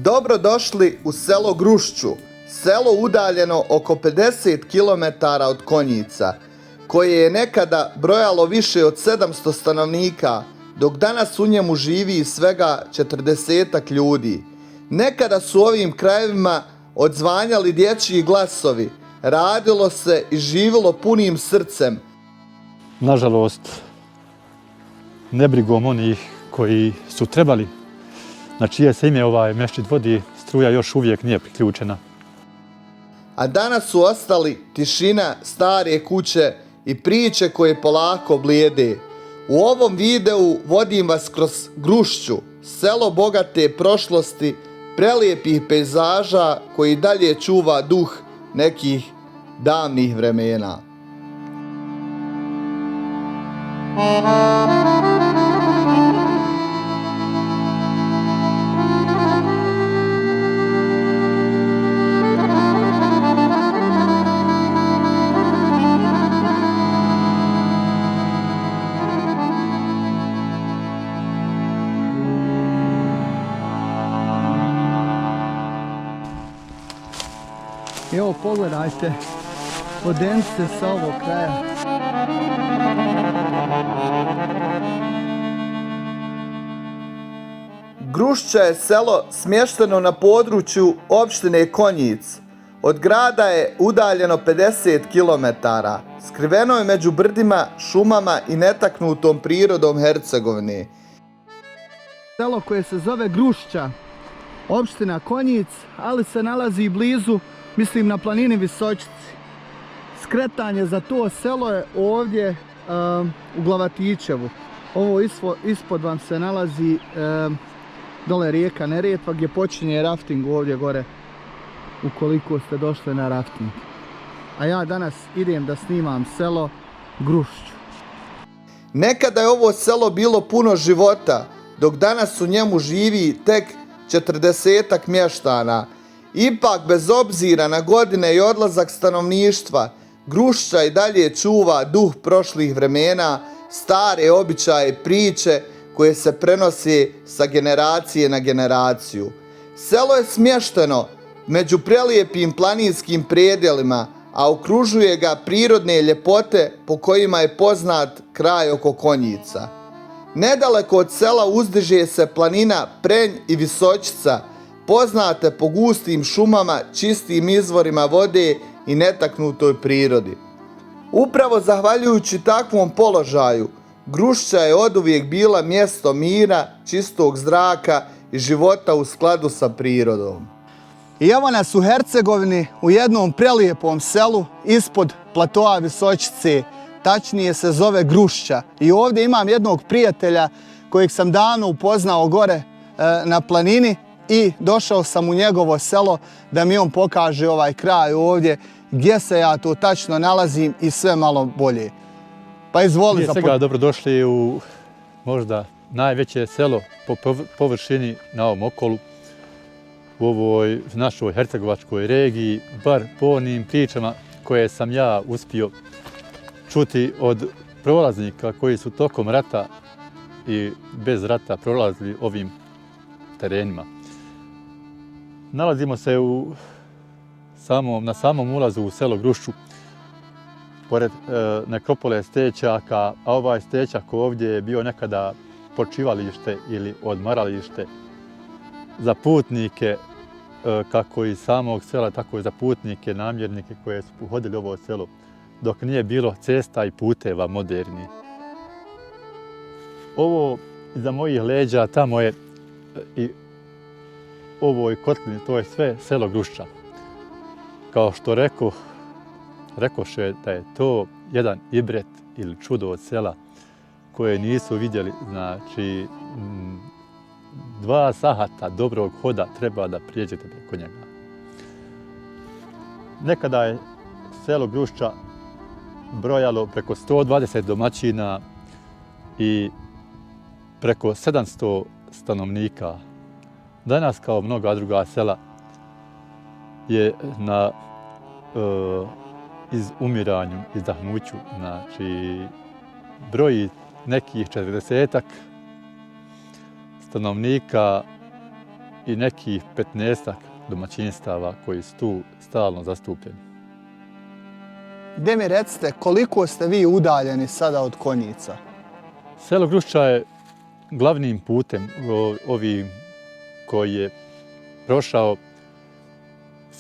Dobrodošli u selo Grušću, selo udaljeno oko 50 km od Konjica, koje je nekada brojalo više od 700 stanovnika, dok danas u njemu živi svega 40 ljudi. Nekada su ovim krajevima odzvanjali dječji glasovi, radilo se i živjelo punim srcem. Nažalost, nebrigom onih koji su trebali, na čije se ime ovaj mešćid vodi, struja još uvijek nije priključena. A danas su ostali tišina, stare kuće i priče koje polako blijede. U ovom videu vodim vas kroz Grušću, selo bogate prošlosti, prelijepih pejzaža koji dalje čuva duh nekih davnih vremena. Evo pogledajte vodenice sa ovog kraja. Grušća je selo smješteno na području opštine Konjic. Od grada je udaljeno 50 km. Skriveno je među brdima, šumama i netaknutom prirodom Hercegovine. Selo koje se zove Grušća, opština Konjic, ali se nalazi blizu, mislim na planini Visočici. Skretanje za to selo je ovdje u Glavatićevu. Ovo ispod vam se nalazi dole rijeka Neretva gdje počinje rafting ovdje gore, ukoliko ste došli na rafting. A ja danas idem da snimam selo Grušću. Nekada je ovo selo bilo puno života, dok danas u njemu živi tek 40 mještana. Ipak, bez obzira na godine i odlazak stanovništva, Grušća i dalje čuva duh prošlih vremena, stare običaje i priče koje se prenose sa generacije na generaciju. Selo je smješteno među prelijepim planinskim predjelima, a okružuje ga prirodne ljepote po kojima je poznat kraj oko Konjica. Nedaleko od sela uzdiže se planina Prenj i Visočica, poznate po gustim šumama, čistim izvorima vode i netaknutoj prirodi. Upravo zahvaljujući takvom položaju, Grušća je oduvijek bila mjesto mira, čistog zraka i života u skladu sa prirodom. I evo nas u Hercegovini, u jednom prelijepom selu ispod platoa Visočice, tačnije se zove Grušća. I ovdje imam jednog prijatelja kojeg sam davno upoznao gore na planini i došao sam u njegovo selo da mi on pokaže ovaj kraj ovdje, gdje se ja tu tačno nalazim i sve malo bolje. Pa izvoli Prije svega dobrodošli u možda najveće selo po površini na ovom okolu, u ovoj našoj hercegovačkoj regiji, bar po onim pričama koje sam ja uspio čuti od prolaznika koji su tokom rata i bez rata prolazili ovim terenima. Nalazimo se na samom ulazu u selo Grušću, pored nekropole Stećaka, a ovaj Stećak ovdje je bio nekada počivalište ili odmaralište za putnike, kako iz samog sela, tako i za putnike, namjernike koje su pohodili ovo selo, dok nije bilo cesta i puteva moderni. Ovo iza mojih leđa, tamo je i ovoj kotlini, to je sve selo Grušća. Kao što rekoše da je to jedan ibret ili čudo od sela koje nisu vidjeli, znači 2 sata dobrog hoda treba da prijeđete preko njega. Nekada je selo Grušća brojalo preko 120 domaćina i preko 700 stanovnika. Danas, kao mnoga druga sela, je na izumiranju, izdahnuću. Znači, broji nekih 40 stanovnika i nekih 15 domaćinstava koji su tu stalno zastupljeni. Gdje mi recite, koliko ste vi udaljeni sada od Konjica? Selo Grušća je glavnim putem ovim koji je prošao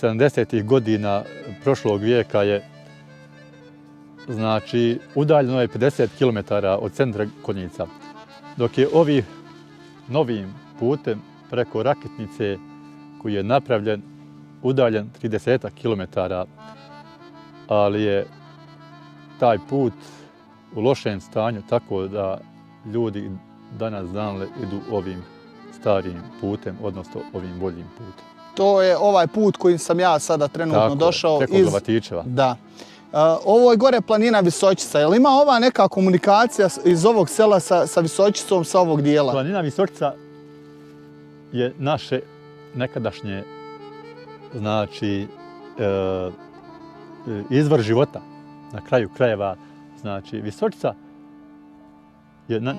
70. godina prošlog vijeka je, znači, udaljeno je 50 km od centra Konjica, dok je ovim novim putem preko Rakitnice koji je napravljen udaljen 30 km, ali je taj put u lošem stanju tako da ljudi danas dan idu ovim starim putem, odnosno ovim boljim putem. To je ovaj put kojim sam ja sada trenutno Tako došao preko Glavatićeva. Da. Ovo je gore planina Visočica. Je li ima ova neka komunikacija iz ovog sela sa Visočicom, sa ovog dijela? Planina Visočica je naše nekadašnje, znači, izvor života. Na kraju krajeva, znači, Visočica je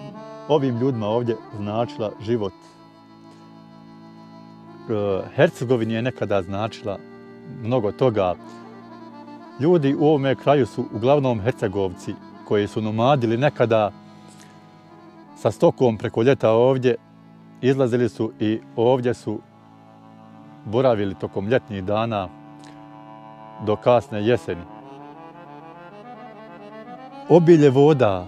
ovim ljudima ovdje značila život. Hercegovini je nekada značila mnogo toga. Ljudi u ovome kraju su uglavnom Hercegovci koji su nomadili nekada sa stokom preko ljeta ovdje, izlazili su i ovdje su boravili tokom ljetnih dana do kasne jeseni. Obilje voda,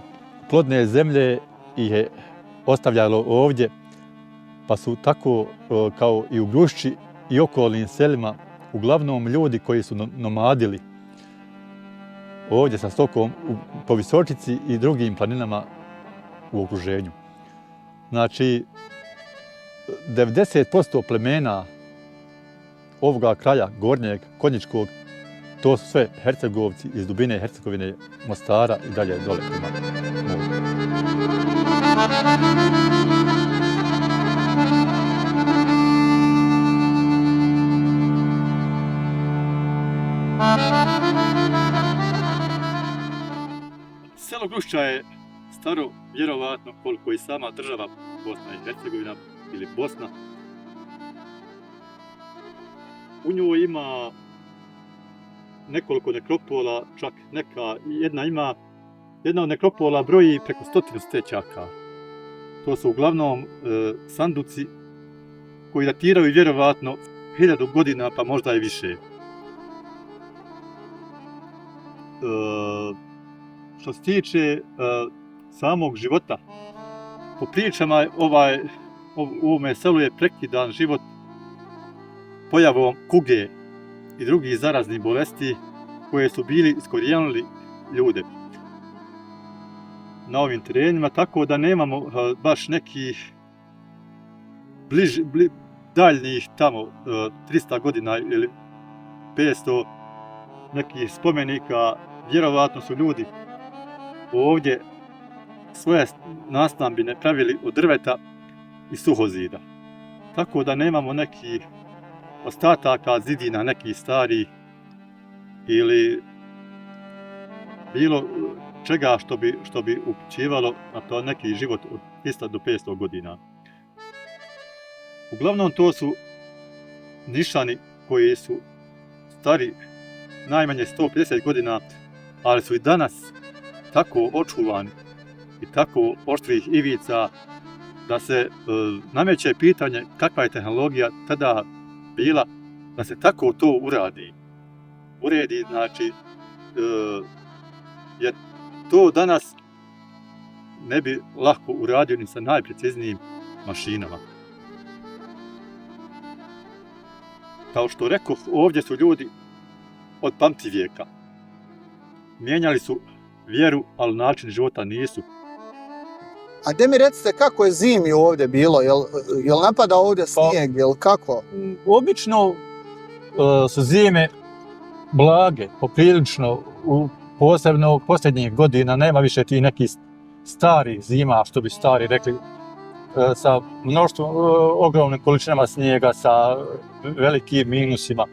plodne zemlje ih je ostavljalo ovdje, pa su tako kao i u Grušći i okolnim selima uglavnom ljudi koji su nomadili ovdje sa stokom po Visočici i drugim planinama u okruženju. Znači, 90% plemena ovoga kraja, gornjeg, konjičkog, to su sve Hercegovci iz dubine Hercegovine, Mostara i dalje dole prema moru. Selo Grušća je staro vjerovatno koliko i sama država Bosna i Hercegovina ili Bosna. U njoj ima nekoliko nekropola, čak jedna od nekropola broji preko 100 stećaka. To su uglavnom sanduci koji datiraju vjerovatno 1000 godina, pa možda i više. Što se tiče samog života, po pričama u ovome selu je prekidan život pojavom kuge i drugih zaraznih bolesti koje su bili iskorijenili ljude na ovim terenima, tako da nemamo baš nekih daljnjih tamo 300 godina ili 500 nekih spomenika. Vjerovatno su ljudi ovdje svoje nastambine pravili od drveta i suhozida. Tako da nemamo nekih ostataka zidina, nekih starih ili bilo čega što bi upućivalo na to neki život od 300 do 500 godina. Uglavnom to su nišani koji su stari najmanje 150 godina, ali su i danas tako očuvani i tako oštrih ivica da se nameće pitanje kakva je tehnologija tada bila da se tako to uredi, znači, jer to danas ne bi lako uradio ni sa najpreciznijim mašinama. Kao što rekoh, ovdje su ljudi od pamtivijeka. Mijenjali su vjeru, ali način života nisu. A gdje mi recite kako je zimi ovdje bilo? Jel napada ovdje snijeg, jel kako? Obično su zime blage, poprilično, posebno posljednjih godina nema više tih nekih starih zima, što bi stari rekli, sa mnoštvom, ogromnim količinama snijega, sa velikim minusima.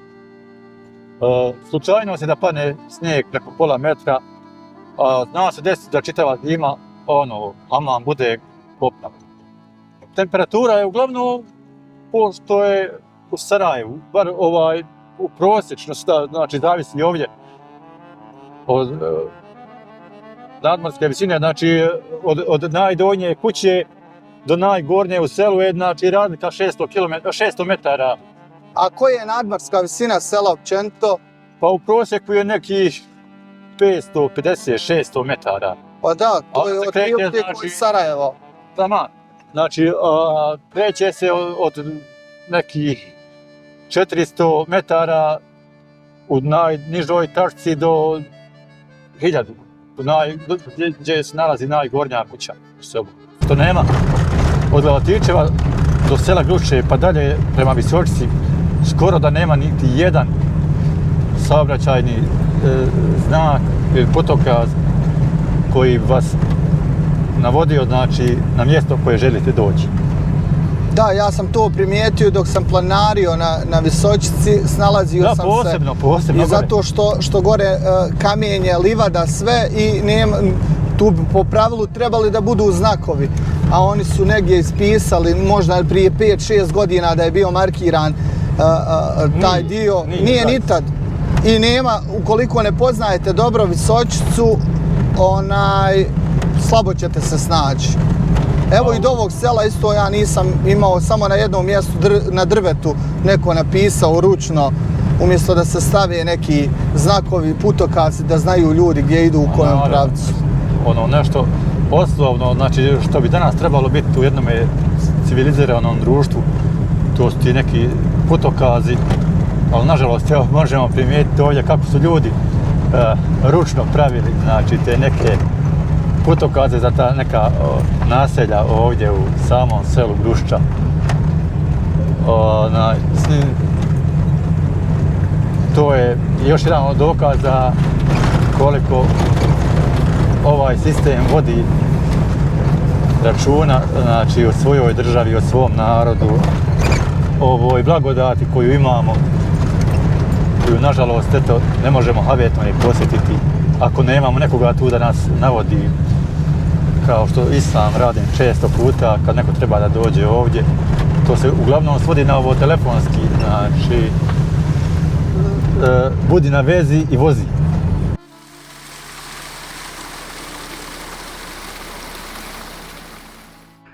Slučajno se da padne snijeg preko pola metra, zna se desiti da čitava zima, haman bude kopna. Temperatura je uglavnom što je u Sarajevu, bar u prosječno, znači zavisi ovdje od nadmorske visine, znači od najdonje kuće do najgornje u selu je znači razlika 600 metara. A koja je nadmorska visina sela općenito? Pa u prosjeku je nekih 550-600 metara. Pa da, to je otprilike znači, Sarajevo. Taman. Znači, kreće se od nekih 400 metara u najnižoj tačci do 1000, gdje se nalazi najgornja kuća u selu. To nema od Lelatičeva do sela Grušće pa dalje prema Visočici skoro da nema niti jedan saobraćajni znak ili putokaz koji vas navodio znači, na mjesto koje želite doći. Da, ja sam to primijetio dok sam planario na Visočici, snalazio da, sam posebno i zato što gore kamenje, livada, sve i tu bi po pravilu trebali da budu znakovi, a oni su negdje ispisali, možda prije 5-6 godina da je bio markiran taj dio, nije ni tad. I nema, ukoliko ne poznajete dobro Visočicu, slabo ćete se snaći. Evo i do ovog sela isto ja nisam imao, samo na jednom mjestu na drvetu neko napisao ručno, umjesto da se stave neki znakovi, putokazi da znaju ljudi gdje idu u kojem pravcu. Nešto osnovno, znači što bi danas trebalo biti u jednom civiliziranom društvu, to su ti neki putokazi, ali nažalost evo, možemo primijetiti ovdje kako su ljudi ručno pravili, znači te neke putokaze za ta neka naselja ovdje u samom selu Grušća. To je još jedan od dokaza koliko ovaj sistem vodi računa znači, o svojoj državi, o svom narodu, ovoj blagodati koju imamo, koju nažalost eto, ne možemo havjetno ni posjetiti ako nemamo nekoga tu da nas navodi, kao što i sam radim često puta kad neko treba da dođe ovdje. To se uglavnom svodi na ovo telefonski, znači budi na vezi i vozi.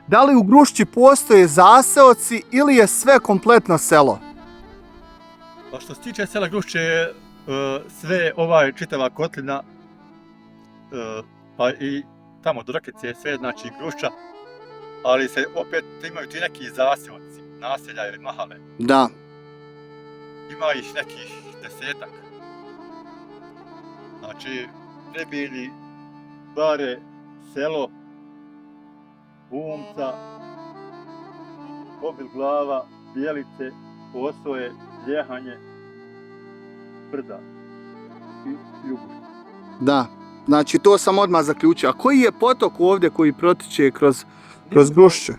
Da li u Grušći postoje zaseoci ili je sve kompletno selo? Pa što se tiče sela Grušće, sve čitava kotlina, pa i tamo do Rakice, sve znači Grušća, ali se opet imaju ti neki zaseoci, naselja ili mahale. Da. Ima ih nekih 10-ak. Znači, Prebilji, Bare, Selo, Bumca, Obilglava, Bijelice, Osoje, Ljehanje, Brda i Ljubuš. Da, znači to sam odmah zaključio. A koji je potok ovdje koji protiče kroz Grušće?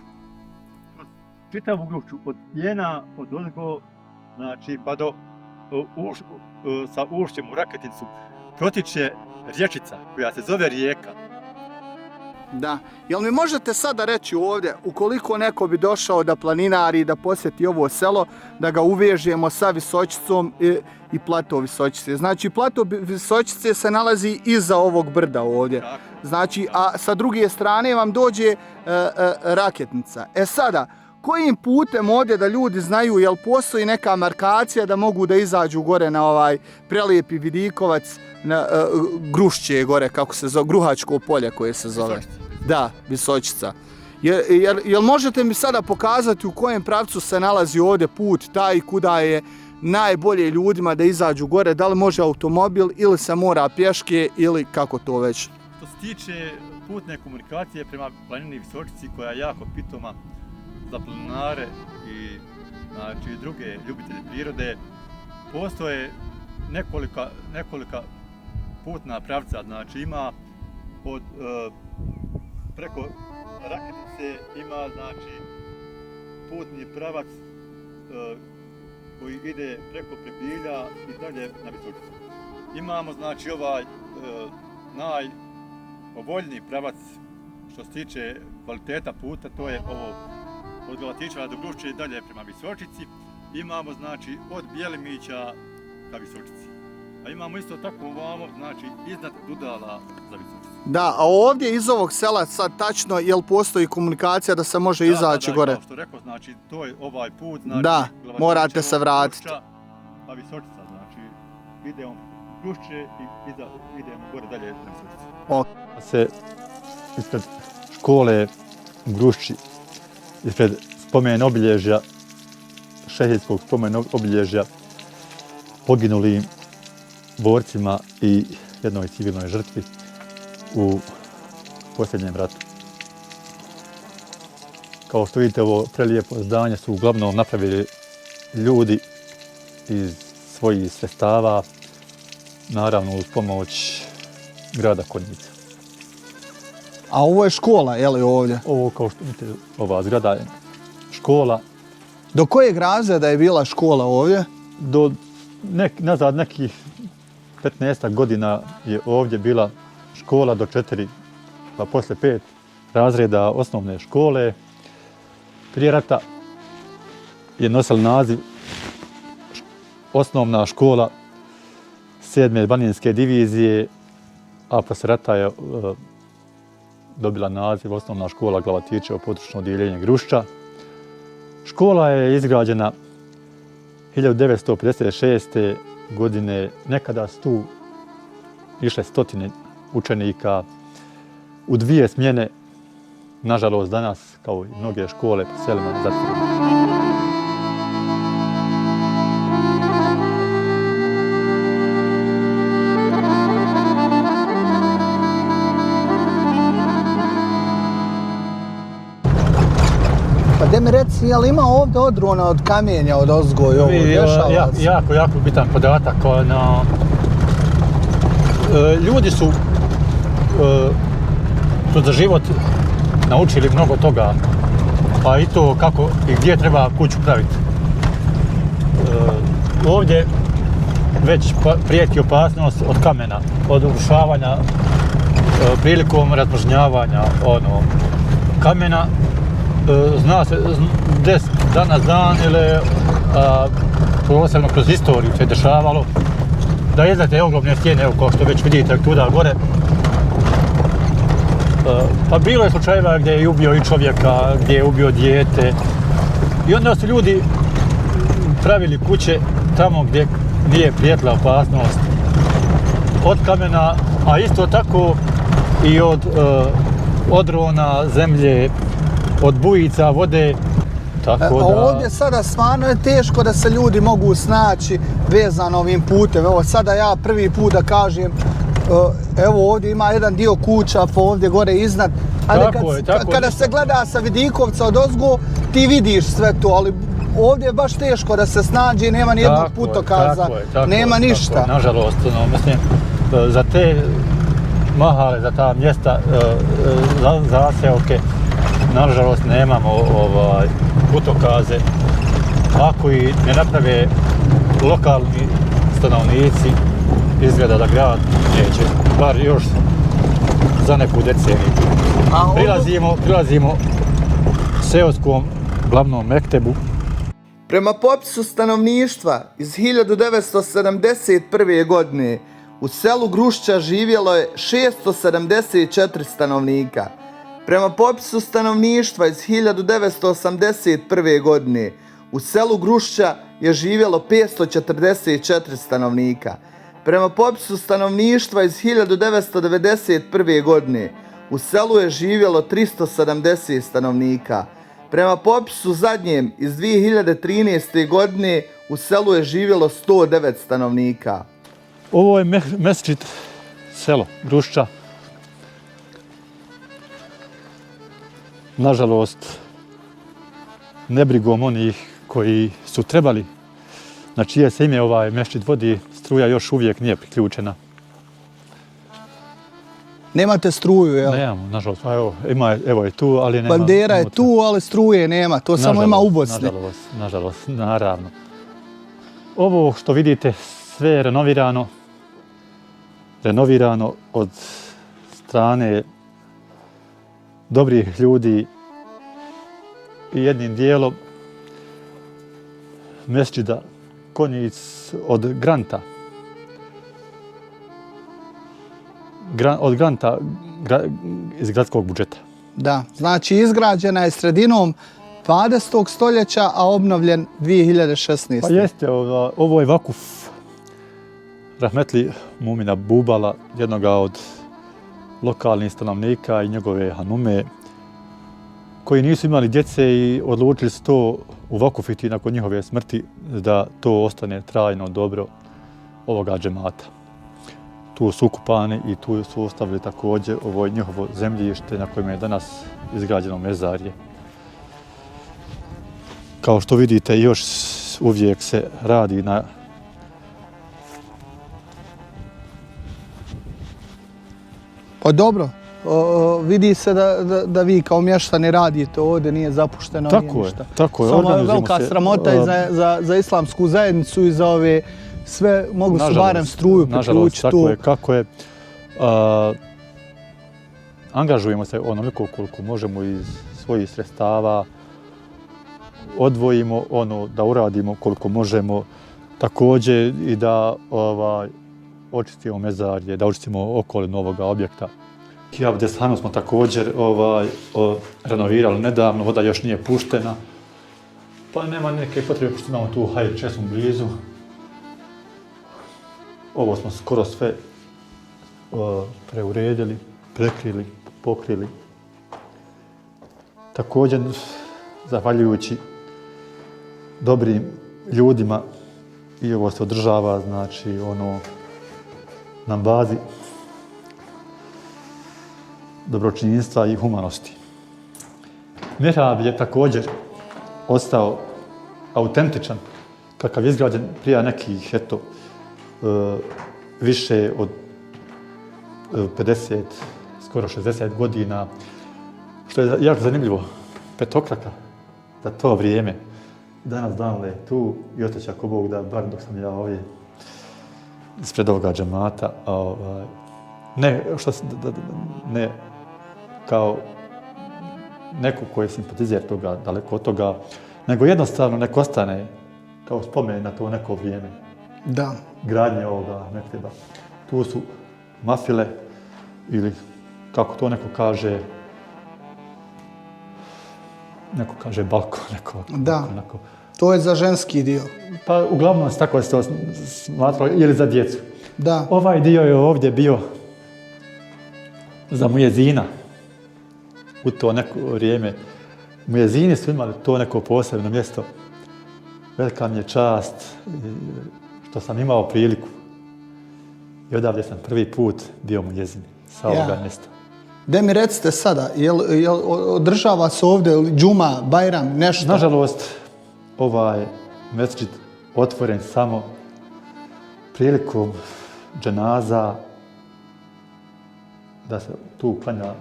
Čitavu Grušću, od Jena, od ozgo, znači pa do sa ušćem u Raketicu protiče rječica koja se zove Rijeka. Da. Jel mi možete sada reći ovdje, ukoliko neko bi došao da planinari i da posjeti ovo selo, da ga uvežemo sa Visočicom i plato Visočice. Znači plato Visočice se nalazi iza ovog brda ovdje. Znači, a sa druge strane vam dođe Raketnica. E sada, kojim putem ovdje da ljudi znaju, jel postoji neka markacija da mogu da izađu gore na ovaj prelijepi vidikovac, na Grušće gore, kako se zove, Gruhačko polje koje se zove. Da, Visočica. Jel možete mi sada pokazati u kojem pravcu se nalazi ovdje put taj kuda je najbolje ljudima da izađu gore, da li može automobil ili se mora pješke ili kako to već? Što se tiče putne komunikacije prema planini Visočici koja je jako pitoma za planinare i znači, druge ljubitelje prirode, postoje nekolika putna pravca, znači ima preko Raketice ima znači putni pravac koji ide preko Prebilja i dalje na Visočicu. Imamo znači najpovoljniji pravac što se tiče kvaliteta puta, to je ovo od Galatičeva do Grušče dalje prema Visočici. Imamo znači od Bjelimića ka Visočici. A imamo isto tako ovamo, znači iznad Dudala za Visočicu. Da, a ovdje iz ovog sela sad tačno, jel postoji komunikacija da se može izaći gore? Kao što rekao, znači to je ovaj put, znači Da, morate se vratiti. Grušča, pa Visočica, znači idemo Grušče i idemo gore dalje na Visočicu. Ok. Se ispred škole u Grušči, ispred spomen obilježja, šehidskog spomen obilježja poginulim borcima i jednoj civilnoj žrtvi u posljednjem ratu. Kao što vidite, ovo prelijepo zdanje su uglavnom napravili ljudi iz svojih sredstava, naravno uz pomoć grada Konjica. A ovo je škola, je li ovdje? Ovo, kao što vidite, ova zgrada je škola. Do kojeg razreda je bila škola ovdje? Nazad nekih 15 godina je ovdje bila škola do 4, pa poslije 5 razreda osnovne škole. Prije rata je nosila naziv osnovna škola 7. Baninske divizije, a poslije rata je dobila naziv osnovna škola Glavatičevo područno odjeljenje Grušča. Škola je izgrađena 1956. godine. Nekada su tu išle stotine učenika u 2 smjene. Nažalost, danas, kao i mnoge škole po selima, zatvorene. Pa gdje mi reci, je li ima ovdje odrona od kamenja, od ozgoj, ovo dešava se? Jako bitan podatak. Ljudi su za život naučili mnogo toga, pa i to kako i gdje treba kuću praviti. Ovdje već prijeti opasnost od kamena, od urušavanja prilikom razmnožnjavanja kamena. Zna se danas dan ili posebno kroz istoriju se dešavalo da izlete ogromne stijene, evo kao što već vidite tuda gore. Pa bilo je slučajeva gdje je ubio i čovjeka, gdje je ubio dijete. I onda su ljudi pravili kuće tamo gdje nije prijetila opasnost od kamena, a isto tako i od odrona, zemlje, od bujica, vode. Tako da... Ovdje sada stvarno je teško da se ljudi mogu snaći vezano ovim putem. Evo sada ja prvi put da kažem, evo ovdje ima jedan dio kuća po ovdje gore iznad. Kada se gleda sa Vidikovca od ozgo, ti vidiš sve to, ali ovdje je baš teško da se snađe, nema ni jednog putokaza, nema ništa. Nažalost, mislim, za te mahale, za ta mjesta, zaseoke, nažalost nemamo putokaze. Ako i ne naprave lokalni stanovnici, izgleda da grad neće, bar još za neku deceniju. Prilazimo seoskom glavnom mektebu. Prema popisu stanovništva iz 1971. godine u selu Grušča živjelo je 674 stanovnika. Prema popisu stanovništva iz 1981. godine u selu Grušča je živjelo 544 stanovnika. Prema popisu stanovništva iz 1991. godine u selu je živjelo 370 stanovnika. Prema popisu zadnjem iz 2013. godine u selu je živjelo 109 stanovnika. Ovo je mesdžid selo Grušča. Nažalost, nebrigom onih koji su trebali, na čije se ime ovaj mesdžid vodi, struja još uvijek nije priključena. Nemate struju, jel? Nemamo, nažalost. Evo je tu, ali nema... Bandera je tu, ali struje nema. To samo ima u Bosni. Nažalost, naravno. Ovo što vidite, sve je renovirano od strane dobrih ljudi i jednim dijelom mesdžida Konjic od granta. Od granta iz gradskog budžeta. Da, znači izgrađena je sredinom 20. stoljeća, a obnovljen 2016. Pa jeste, ovo je vakuf Rahmetli Mumina Bubala, jednoga od lokalnih stanovnika i njegove hanume, koji nisu imali djece i odlučili su to uvakufiti nakon njihove smrti da to ostane trajno dobro ovoga džemata. Tu su ukupani i tu su ostavili također ovo njihovo zemljište na kojem je danas izgrađeno mezarje. Kao što vidite, još uvijek se radi na Pa dobro, vidi se da vi kao mještani radite ovdje, nije zapušteno, nije ništa. Tako je. Samo je velika sramota i za islamsku zajednicu i za ove sve, mogu su barem struju priključiti tu. Nažalost, kako je. Angažujemo se onoliko koliko možemo iz svojih sredstava, odvojimo ono da uradimo koliko možemo, također i da očistimo mezarje, da očistimo okolinu ovoga objekta. Abdestanu smo također renovirali nedavno, voda još nije puštena, pa nema neke potrebe pošto imamo tu Hajr Česmu blizu. Ovo smo skoro sve preuredili, prekrili, pokrili. Također, zahvaljujući dobrim ljudima, i ovo se održava, znači, na bazi dobročinjstva i humanosti. Mihrab je također ostao autentičan, kakav je izgrađen prije nekih, više od 50, skoro 60 godina, što je jako zanimljivo, petokraka za to vrijeme. Danas dan je tu i ostaće ako Bog da, bar dok sam ja ovdje ispred ovoga džemata, ne kao neko koji je simpatizer toga, daleko od toga, nego jednostavno nek ostane kao spomen na to neko vrijeme. Da. Gradnje ovoga mekteba. Tu su mafile ili kako to neko kaže balkon. Da, to je za ženski dio. Pa uglavnom tako se to smatralo, ili za djecu. Da. Ovaj dio je ovdje bio za mujezina. U to neko vrijeme. Mujezini su imali to neko posebno mjesto. Velika mi je čast što sam imao priliku. I odavde sam prvi put bio mujezin sa ovoga mjesta. Da mi recite sada, jel održava se ovdje džuma, bajram, nešto? Nažalost, ovaj mesdžid otvoren samo prilikom dženaza, da se tu klanja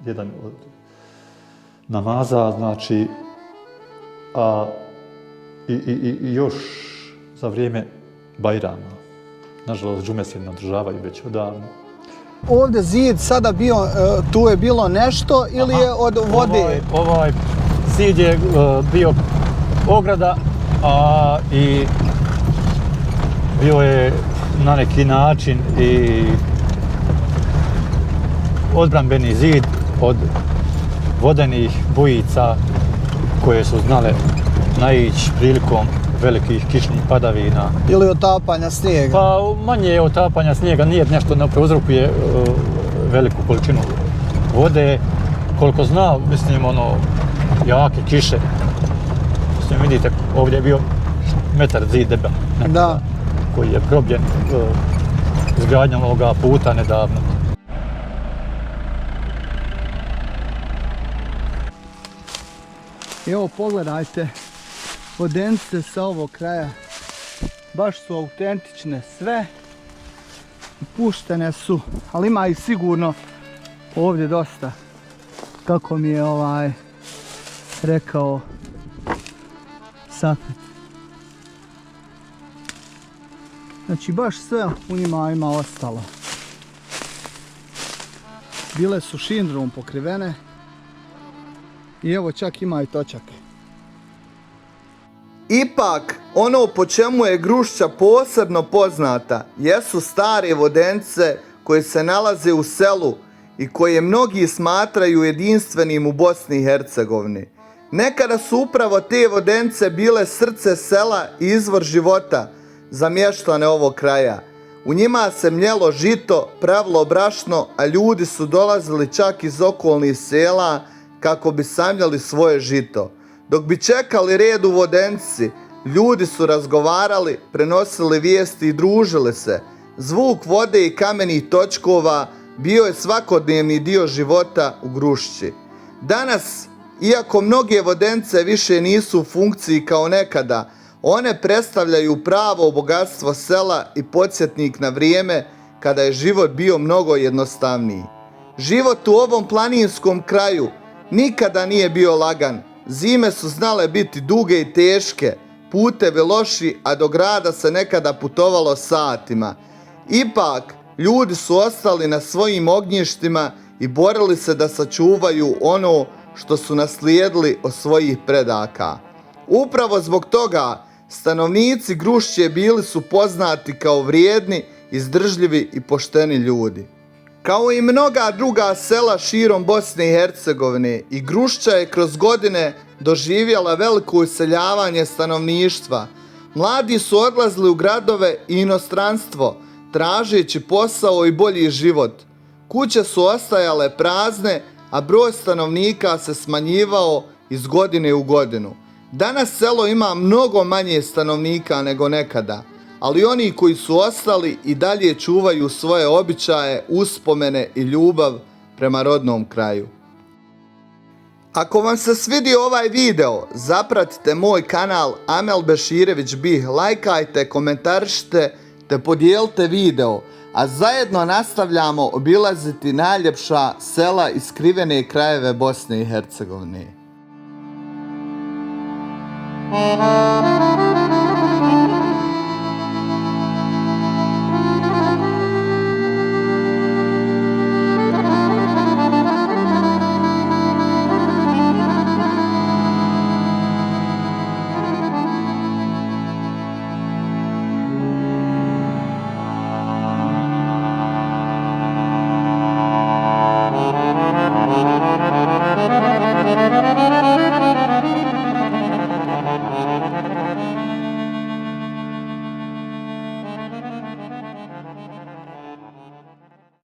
jedan od namaza, znači, i još za vrijeme bajrama. Nažalost, džume se ne održavaju već odavno. Ovdje zid sada bio, tu je bilo nešto ili je od vode? Ovaj zid je bio ograda i bio je na neki način i odbrambeni zid od vodenih bujica koje su znale naići prilikom velikih kišnih padavina. Ili otapanja snijega? Pa manje je otapanja snijega, nije nešto ne prouzrokuje veliku količinu vode. Koliko zna, mislim, jake kiše. Mislim, vidite, ovdje je bio metar zid debel, koji je probljen izgradnjom ovoga puta nedavno. Evo, pogledajte, vodenice sa ovog kraja baš su autentične sve, puštene su, ali ima ih sigurno ovdje dosta, kako mi je rekao Safet. Znači baš sve u njima ima ostalo. Bile su šindrom pokrivene. I evo čak ima i točake. Ipak, ono po čemu je Grušća posebno poznata jesu stare vodenice koje se nalaze u selu i koje mnogi smatraju jedinstvenim u Bosni i Hercegovini. Nekada su upravo te vodenice bile srce sela i izvor života za mještane ovog kraja. U njima se mljelo žito, pravilo brašno, a ljudi su dolazili čak iz okolnih sela kako bi samljali svoje žito. Dok bi čekali red u vodenici, ljudi su razgovarali, prenosili vijesti i družili se. Zvuk vode i kamenih točkova bio je svakodnevni dio života u Grušći. Danas, iako mnoge vodenice više nisu u funkciji kao nekada, one predstavljaju pravo bogatstvo sela i podsjetnik na vrijeme kada je život bio mnogo jednostavniji. Život u ovom planinskom kraju nikada nije bio lagan. Zime su znale biti duge i teške, putevi loši, a do grada se nekada putovalo satima. Ipak, ljudi su ostali na svojim ognjištima i borili se da sačuvaju ono što su naslijedili od svojih predaka. Upravo zbog toga, stanovnici Grušće bili su poznati kao vrijedni, izdržljivi i pošteni ljudi. Kao i mnoga druga sela širom Bosne i Hercegovine, i Grušća je kroz godine doživjela veliko useljavanje stanovništva. Mladi su odlazili u gradove i inostranstvo, tražeći posao i bolji život. Kuće su ostajale prazne, a broj stanovnika se smanjivao iz godine u godinu. Danas selo ima mnogo manje stanovnika nego nekada, ali oni koji su ostali i dalje čuvaju svoje običaje, uspomene i ljubav prema rodnom kraju. Ako vam se svidio ovaj video, zapratite moj kanal Amel Beširević Bih, lajkajte, komentarišite te podijelite video, a zajedno nastavljamo obilaziti najljepša sela i skrivene krajeve Bosne i Hercegovine.